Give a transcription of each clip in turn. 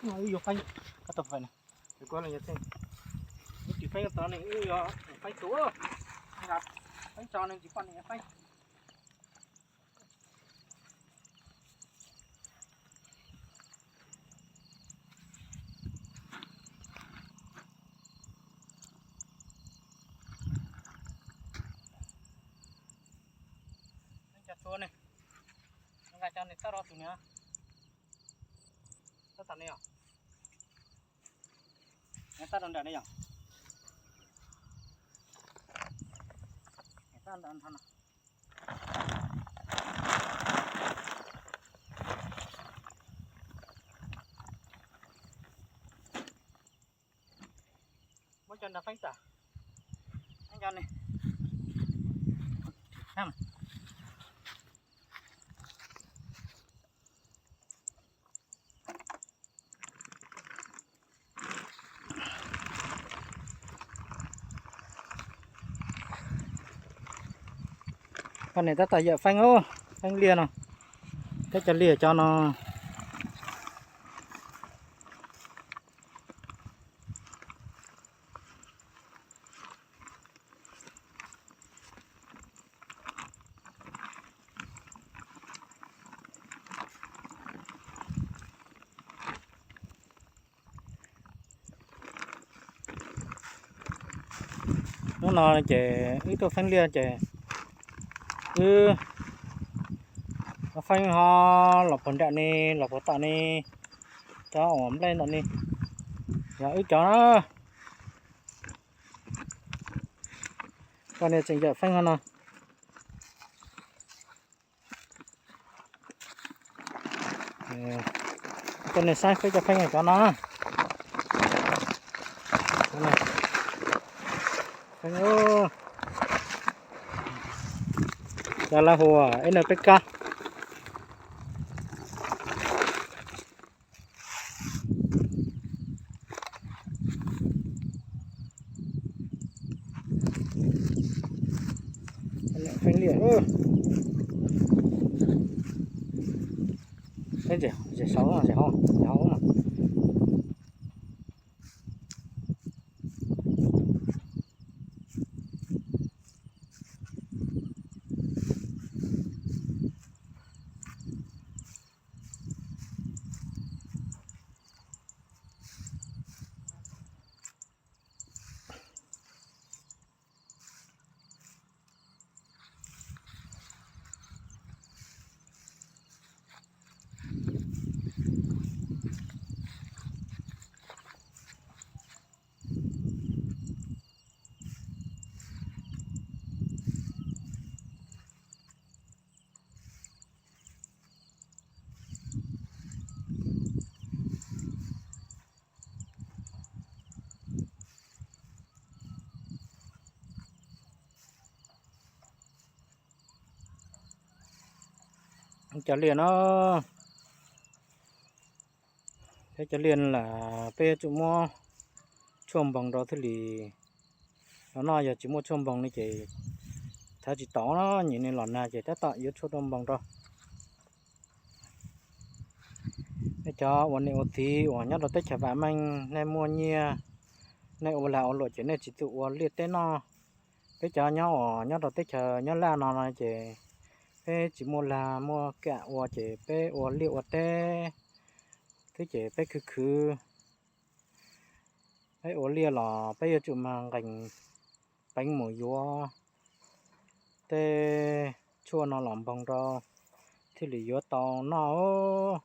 Wb yuav feeb, koj tau pais na. Wb tsis feeb tod ne, wb yuav feeb tus, feeb tso ne tsis pom ne feeb. Feeb cov txhua ne, nqa cov niag toj rau tus niag, toj tom ne yom, toj rau nram ne yom, toj nram no. Muab cov nrad feeb tag, feeb cov ne. Poj niam tab tom yawm feeb, feeb liaj no, thiab cov liaj cov no. Hnub no ces wb tuaj feeb liaj ces wb feeb ho los puag nram ne, los puag tom ne, cov uas nplej ntawm ne, yog wb cov na. Poj niam tseem yawm feeb no. Coj nej saib peb cov feeb cov no. Cov lawv hu N P K. Feeb liaj, feeb liaj, feeb liaj. Cov liaj no, thiab cov liaj lam peb yuav tsum muab tshuaj npoos rau thiaj li los noj, yog tsis muaj tshuaj npoos li ces thawv tsis tau, nyiam li los nag ces tab tom yuav tshuaj rau npoos rau. Nej cov ua niam ua txiv uas nyob rau teb chaws vam meej, nej muaj nyiaj, nej ua lag ua luam ces nej tsis txhob ua liaj teb noj. Peb cov nyob uas nyob rau teb chaws nyob laj no no ces peb tsis muaj lag muaj kam ua ces peb ua liaj ua teb xwb ces peb khwv khwv. Peb ua liaj los peb yuav tsum mag nqees peev mus yuav tej tshuaj no los npoos rau thiaj li yuav tau noj.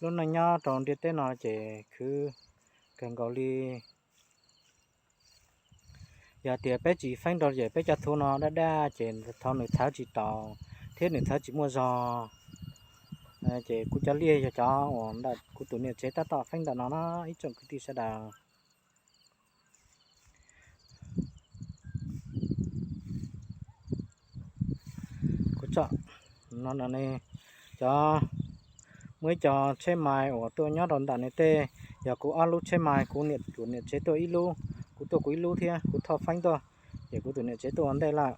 Lub neej nyob rau ntiaj teb no ces khwv kawg nkaus li. Yog tias peb tsis feeb rau ces peb cov txhua no daj daj ces thaum nws thawv tsis tau thiab nws thawv tsis muaj zog. Ces kuv cov liaj yog cov uas ntawm kuv tus niam tsev tab tom feeb ntawm no na ib tsoom kwv tij sawv daws. Kuv tsom no ne, cov, muaj ib co tsheb mais uas tuaj nyob rau ntawm ne tej, yog kuv ob lub tsheb mais, kuv niam, kuv niam tsev tuaj ib lub, kuv tuaj kuv ib lub thiab kuv thauj feeb tuaj, ces kuv tus niam tsev tuaj ua ntej lawm.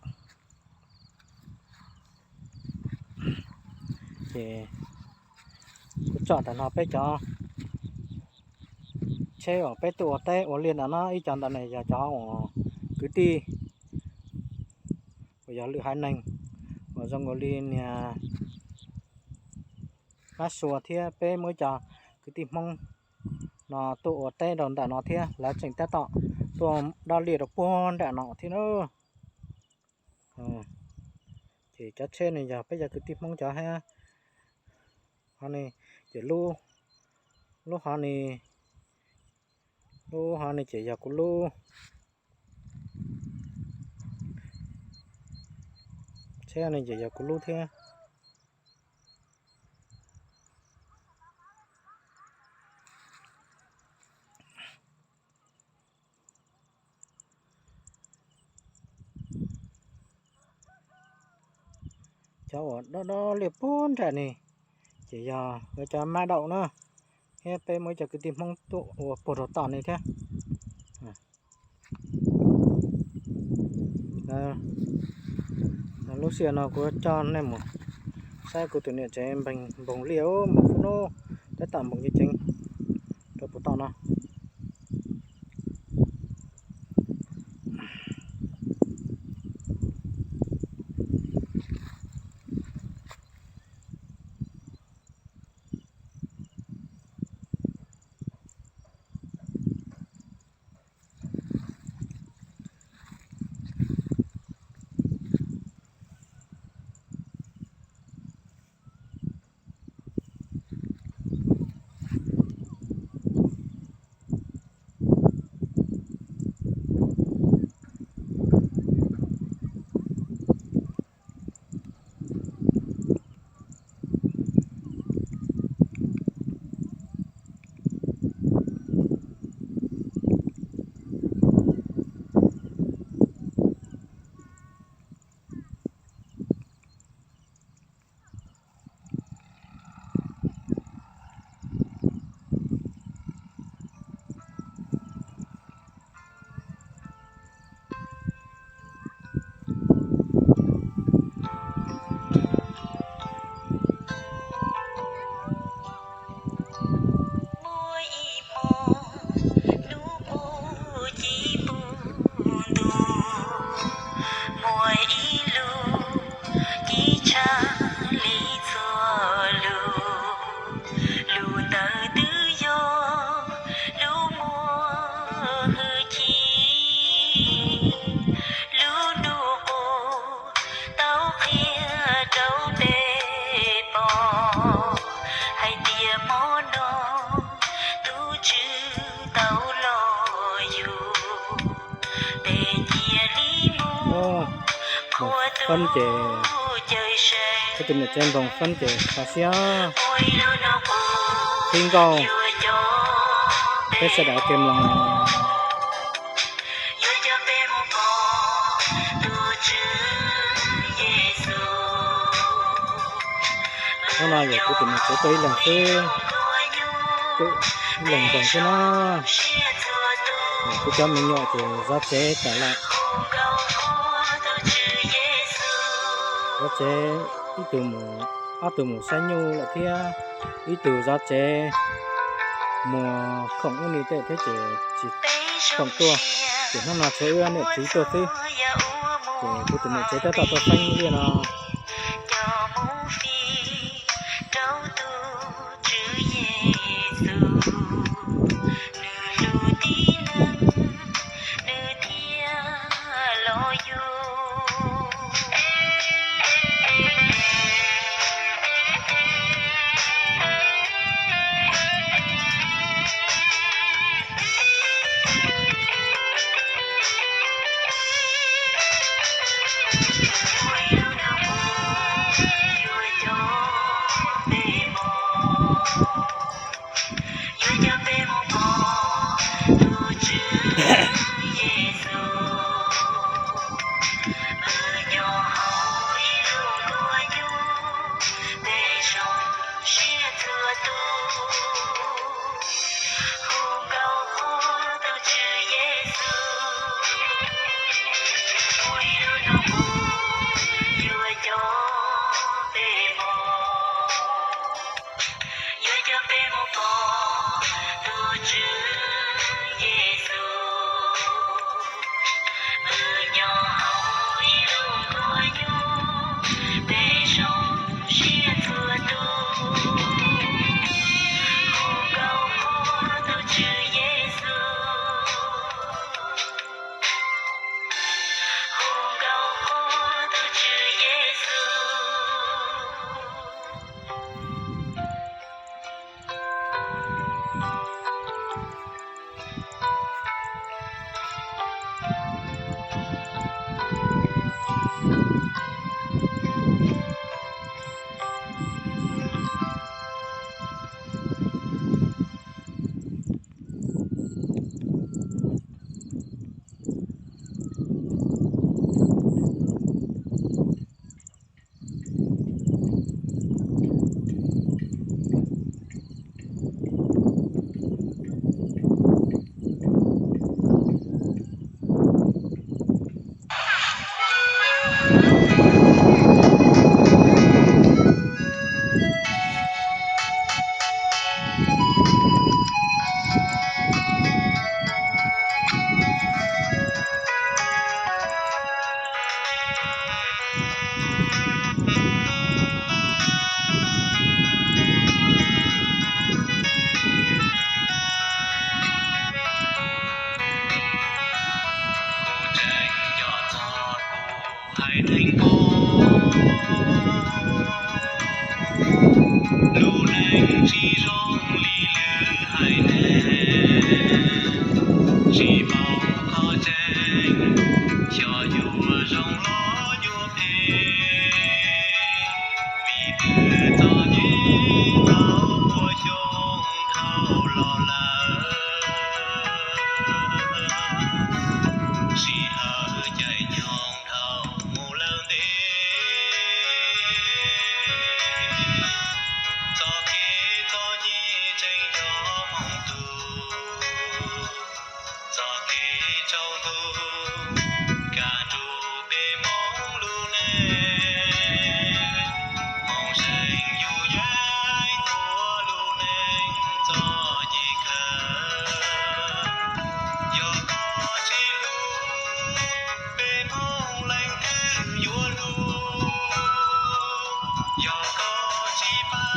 Ces kuv tsom tag no peb cov tsheb uas peb tuaj ua teb ua liaj ntawm no, ib co ntawm no yog cov uas kwv tij uas yog lwm haiv neeg uas zoo nkaus li niag Mab Sua thiab peb muaj ib co kwv tij Hmoob no tuaj ua teb rau ntawm no thiab lawv tseem tab tom tuaj dob liaj rau puag nram no thiab na. Ces cov tsheb ne yog peb cov kwv tij Hmoob cov thiab. Ho ne ces lub, lub ho ne, lub ho ne ces yog kuv lub. Tsheb ne ces yog kuv lub thiab. Cov uas dob dob liaj puag nram ne ces yog lawv cov mab daum na, thiab peb muaj ib co kwv tij Hmoob tuaj ua puag rau tom ne thiab. Lub sij hawm no kuv coj nej mus saib kuv tus niam tsev npoo liaj, npoo fub nub, tab tom npoo ceev ceev rau puag tom no. Muaj ib lub ci tshaj li txhua lus, lus ntawd twb yog lub muaj hwj chim, lub ntuj qub tau qhia rau peb pom hais tias hmo no tus Tswv tau los yug peb cia li mus qhuas tus cawm seej. Koj tus niam tsev npoo fab ces kho siab, qhib nkauj, peb sawv daws ua ke mloog. Hnub no yog kuv tus niam tsev tuaj ib leeg xwb, ib leeg npoo xwb na. Kuv cov me nyuam ces zov tsev tas lawm. Zov tsev, ib tug mus, ob tug mus saib nyuj lawm thiab, ib tug zov tsev mus khoom ub ni tej thiab ces tsis khoom tuaj. Ces hnub no tshuav wb niam txiv tuaj xwb, ces kuv tus niam tsev tab tom tuaj feeb liaj no.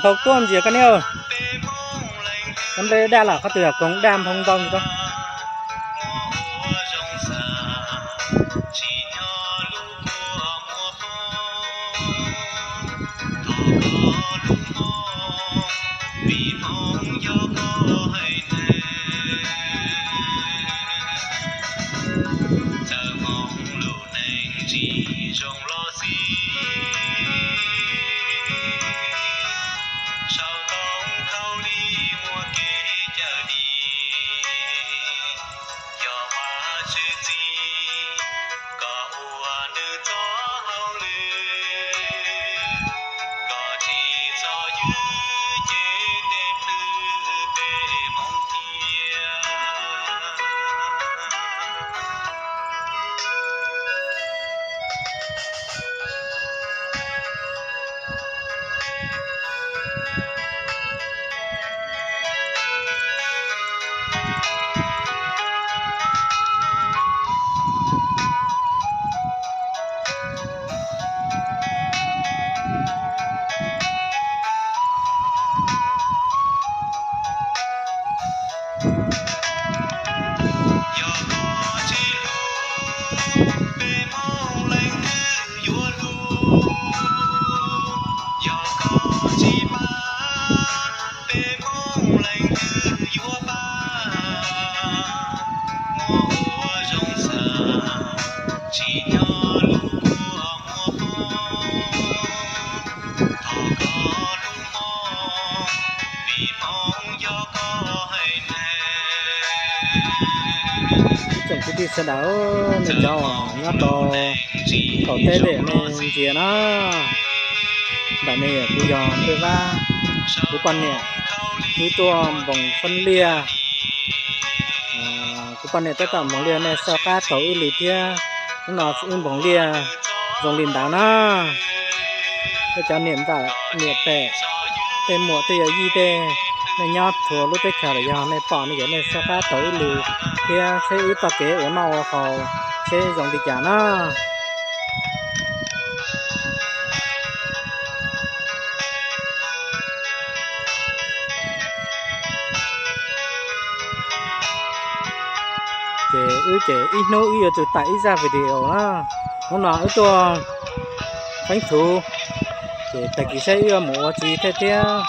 Thauj tuaj ntsia koj niam. Cov nplej daj los qhov twg koog daj nphoo ntau ntsis rau. Tsoom kwv tij sawv daws, nej cov nyob rau qaum teb tej nej ntsia na, ntawm no kuv yog Npej Vab, kuv poj niam, wb tuaj npoos foob liaj. Kuv poj niam tab tom npoos liaj, nej soj qab taug wb lw thiab. Hnub no wb npoos liaj zoo li ntawd na. Tej cov niam ntxawm niam pem, tej muam tej yawm yij tej, nej nyob txhua lub teb chaws los yog nej pom no ces nej soj qab taug wb lw thiab seb wb txoj kev ua noj ua haus seb zoo li cas na. Ces wb ces ib hnub wb yuav tsum tawm ib zaj video na. Hnub no wb tuaj feeb txhuv, ces tag kis saib wb yuav mus ua tsi thiab thiab.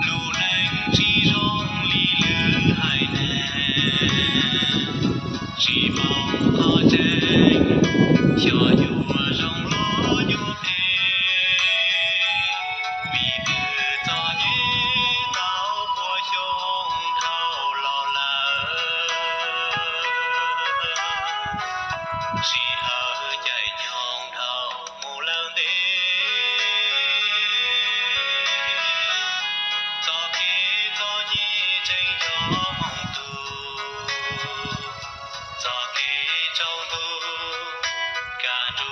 Lub neej tsis zoo li lwm haiv neeg, tsis paub qhov tseeb, xyov yuav zoo los yuav phem. Vim twb txom nyem tau pua xyoo dhau los lawm, sij hawm caij nyoog dhau mus lawm ntev. Txoj kev txom nyem tseem yog hmoov tug, txoj kev tsaus ntuj kaj ntug.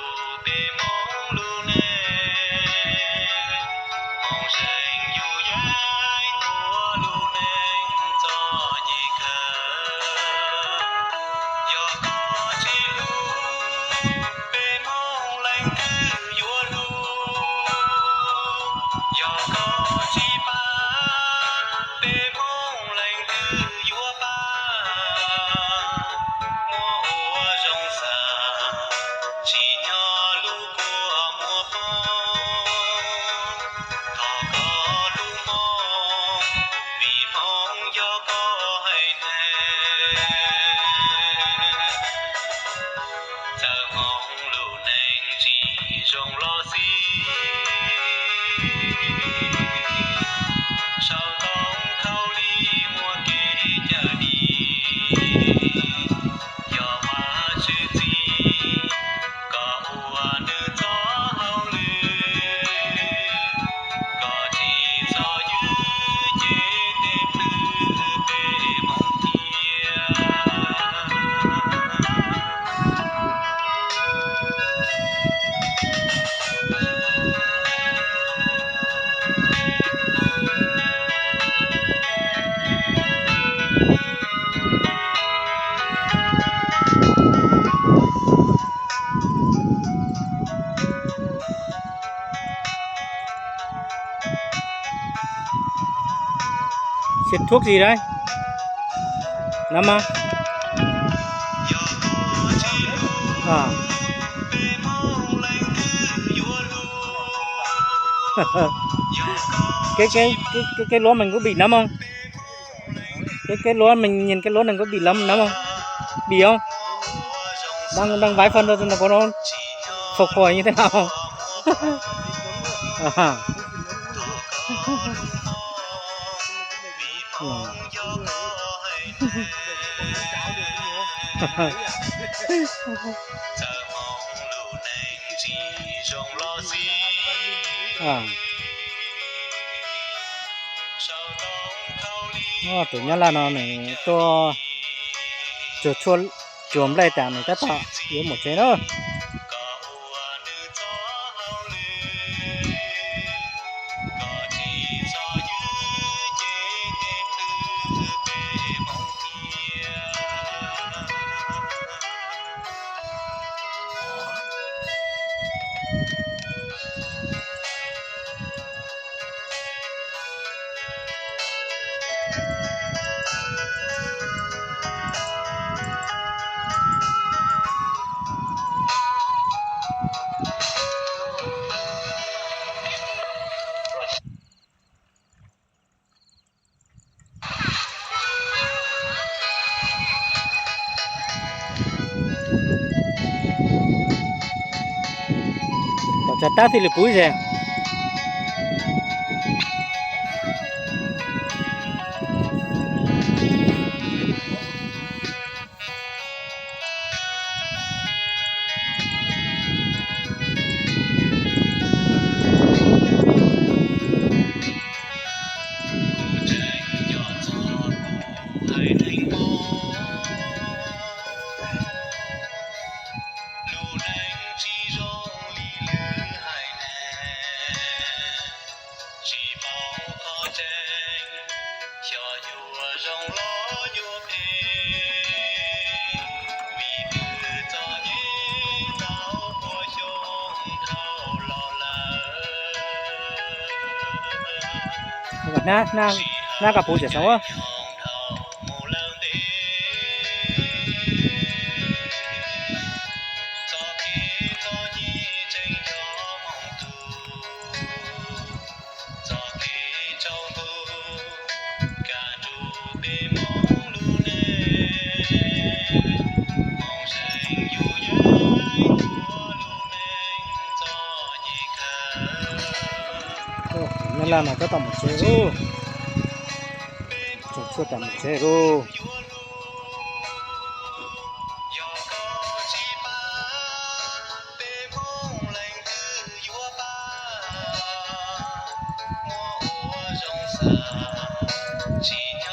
Thuốc gì đấy? Nắm không? À. Cái, cái, cái, cái, cái lúa mình có bị nấm không? Cái, cái lúa mình nhìn cái lúa này có bị lấm nấm không? Bị không? Đăng, đăng vài phần rồi xem nó có nó phục hồi như thế nào. À. Tus Nyab Laj no nws tuaj tsuag, tsuag nplej tas nws tab tom yuav mus tsev na. Tom tsa tab thiaj li puv ze. Hnab, hnab koj puv tseem xav ua. Nyab Laj no tab tom mus tsev lauj. Tseem tshuaj tas mus tsev lauj.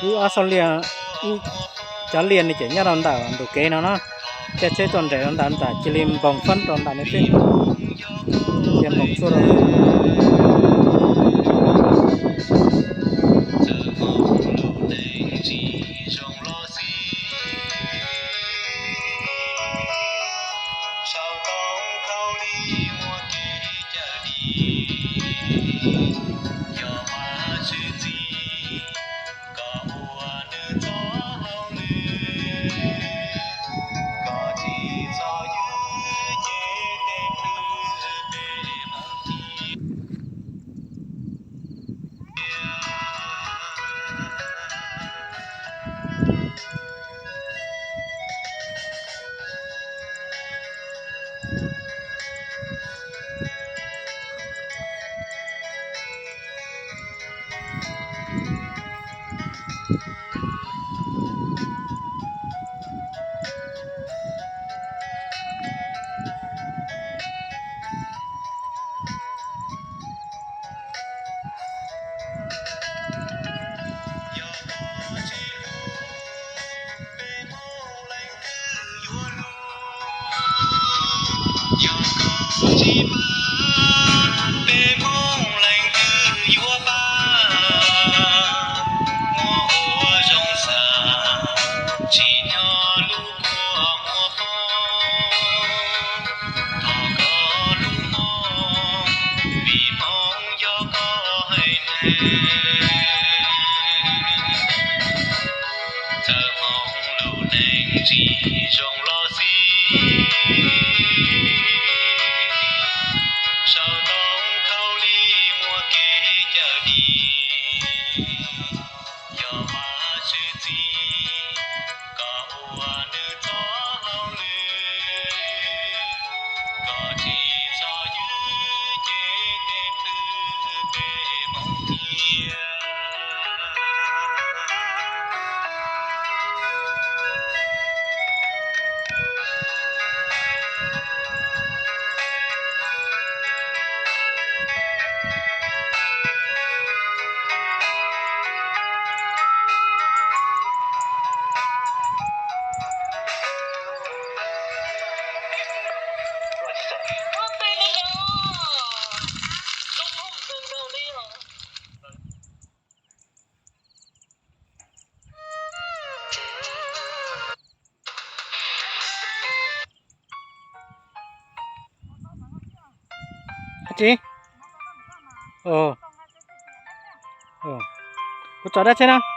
Wb ob xov liaj, ib cov liaj no ces nyob rau ntawm ntug kev no na. Caij tsheb tuaj nres rau ntawm ntawm cia li npoog fab rau ntawm no xwb. Cia npoog tsuaj rau. Tsis, kuv tso dab tsheb na.